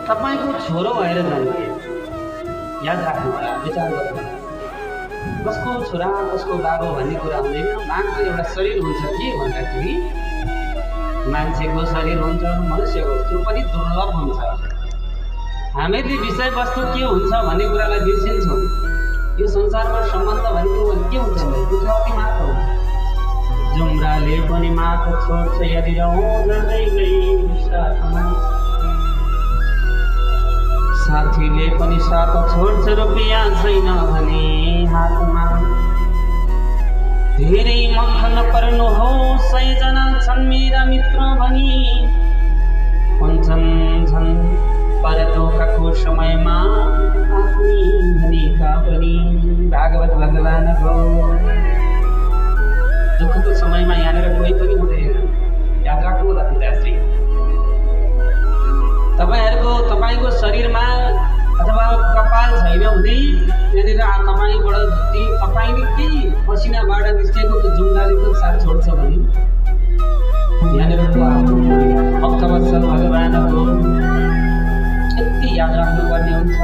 तपाईँको छोरो भएर जन्मिए। याद राख्नु होला, विचार गर्नु होला। कसको छोरा कसको बाबु भन्ने कुरा हुँदैन। मान्छे एउटा शरीर हुन्छ के भन्दाखेरि मान्छेको शरीर हुन्छ, मनुष्यको त्यो पनि दुर्लभ हुन्छ। हामीले विषयवस्तु के हुन्छ भन्ने कुरालाई बिर्सिन्छौँ। यो संसारमा सम्बन्ध भनेको के हुन्छ भने दुःखवती मात्र हुन्छ। जुम्राले पनि मात्र छोड्छ यदि जर्दै गई साथमा, साथीले पनि साथ छोड्छ रुपियाँ छैन भने हातमा। धेरै मख नपर्नु हो, 100 जना छन् मेरा मित्र भनी, हुन्छन् झन् परदोखाको समयमा आफ्नी भनेका पनि। भागवत भगवानको दुःखको समयमा यहाँनिर कोही पनि हुँदैन। याद राख्नु होला पिताश्री। तपाईँको शरीरमा अथवा कपाल छैन भने यहाँनिर तपाईँबाट तपाईँले केही पसिनाबाट निस्केको त्यो जुम्राले पनि साथ छोड्छ भने यहाँनिर भक्तवत्सल भगवानको यति याद राख्नुपर्ने हुन्छ।